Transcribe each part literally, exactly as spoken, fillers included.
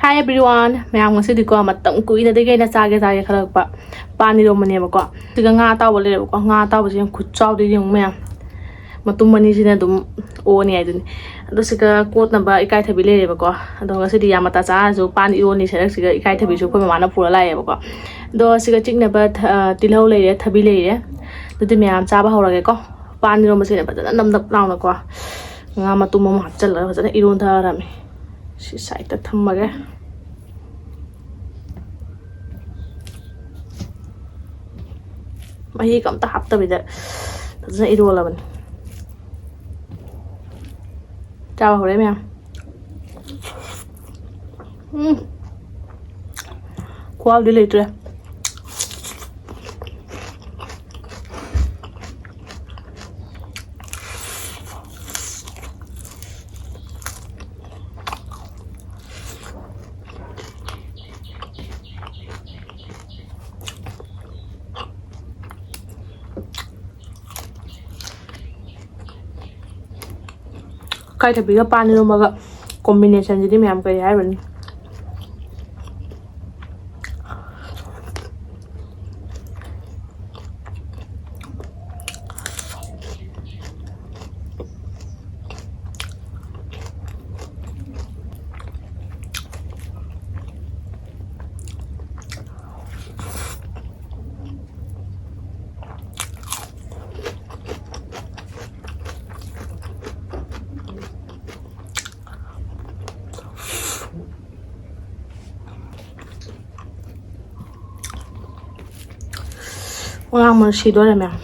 Hi everyone, ꯃꯌꯥꯝ, ꯉꯁꯤꯗꯤꯀꯣ, ꯃꯇꯝ ꯀꯨꯏꯅꯗꯒꯤ ꯑꯩꯅ ꯆꯥꯒꯦ ꯆꯥꯒꯦ ꯈꯜꯂꯛꯄ ꯄꯥꯟ ꯏꯔꯣꯝꯕꯅꯦꯕꯀꯣ꯫ ꯁꯤꯒ ꯉꯥ ꯑꯇꯥꯎꯕ ꯂꯩꯔꯦꯕꯀꯣ꯫ ꯉꯥ ꯑꯇꯥꯎꯕꯁꯦ ꯌꯥꯝ ꯈꯨꯠꯆꯥꯎꯗꯤ ꯌꯦꯡꯉꯨ ꯃꯌꯥꯝ, ꯃꯇꯨꯝ ꯑꯅꯤꯁꯤꯅ ꯑꯗꯨꯝ ꯑꯣꯅꯤ ꯍꯥꯏꯗꯨꯅꯤ꯫ ꯑꯗꯣ ꯁꯤꯒ ꯀꯣꯠꯅꯕ ꯏꯀꯥꯏꯊꯕꯤ ꯂꯩꯔꯦꯕꯀꯣ꯫ ꯑꯗꯣ ꯉꯁꯤꯗꯤ ꯌꯥꯝ ꯃꯇꯥ ꯆꯥꯔꯁꯨ ꯄꯥꯟ ꯏꯔꯣꯟꯅꯤ ꯁꯔꯛꯁꯤꯒ ꯏꯀꯥꯏꯊꯕꯤꯁꯨ ꯑꯩꯈꯣꯏ ꯃꯃꯥꯅ ꯄꯨꯔ ꯂꯥꯛꯑꯦꯕꯀꯣ꯫ ꯑꯗꯣ ꯁꯤꯒ ꯆꯤꯛꯅꯕ ꯊ-, ꯇꯤꯜꯍꯧ ꯂꯩꯔꯦ, ꯊꯕꯤ ꯂꯩꯔꯦ꯫ ꯑꯗꯨꯗꯤ ꯃꯌꯥꯝ ꯆꯥꯕ ꯍꯧꯔꯒꯦꯀꯣ꯫ ꯄꯥꯟ ꯏꯔꯣꯟꯕꯁꯤꯅ ꯐꯖꯅ ꯅꯞ ꯅꯞ ꯂꯥꯎꯅꯀꯣ, ꯉꯥ ꯃꯇꯨꯝ ꯑꯃ ꯍꯥꯞꯆꯤꯜꯂꯒ ꯐꯖꯅ ꯏꯔꯣꯟꯊꯔꯝꯃꯤ꯫ ꯁꯤ ꯁꯥꯏꯗꯇ ꯊꯝꯃꯒꯦ꯫ ꯃꯍꯤꯒ ꯑꯝꯇ ꯍꯥꯞꯇꯕꯤꯗ ꯐꯖꯅ ꯏꯔꯣꯜꯂꯕꯅꯤ꯫ ꯆꯥꯕ ꯍꯧꯔꯦ ꯃꯌꯥꯝ꯫ ꯎꯝ꯫ ꯈꯨꯍꯥꯎꯗꯤ ꯂꯩꯇ꯭ꯔꯦ꯫ ꯏꯀꯥꯏꯊꯕꯤꯒ ꯄꯥꯟ ꯏꯔꯣꯝꯕꯒ combinationꯁꯤꯗꯤ ꯃꯌꯥꯝ ꯀꯔꯤ ꯍꯥꯏꯔꯨꯅꯤ꯫ ꯉꯥꯡꯕꯅ ꯁꯤꯗꯣꯔꯦ ꯃꯌꯥꯝ꯫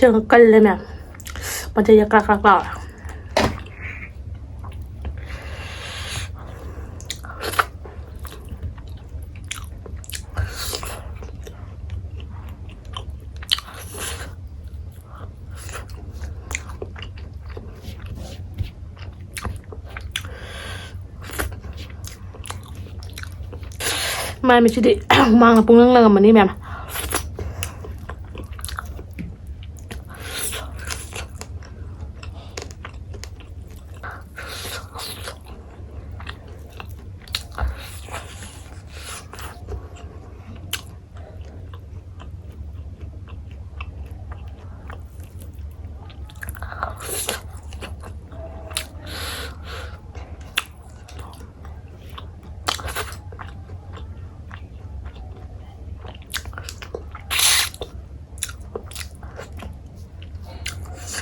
ꯌꯥꯝ ꯀꯜꯂꯦ ꯃꯌꯥꯝ꯫ ꯃꯆꯩꯁꯦ ꯀ꯭ꯔꯥꯛ ꯀ꯭ꯔꯥꯛ ꯂꯥꯎꯔꯦ꯫ ꯃꯥꯏ ꯃꯤꯠꯁꯤꯗꯤ ꯍꯨꯃꯥꯡꯅ ꯄꯨꯡꯂꯪ ꯂꯪꯉꯝꯃꯅꯤ ꯃꯌꯥꯝ꯫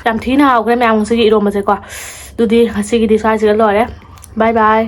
ꯌꯥꯝ ꯊꯤꯅ ꯍꯥꯎꯈ꯭ꯔꯦ ꯃꯌꯥꯝ ꯉꯁꯤꯒꯤ ꯏꯔꯣꯝꯕꯁꯦꯀꯣ꯫ ꯑꯗꯨꯗꯤ ꯉꯁꯤꯒꯤꯗꯤ ꯁ꯭ꯋꯥꯏꯁꯤꯒ ꯂꯣꯏꯔꯦ꯫ ꯕꯥꯏ ꯕꯥꯏ꯫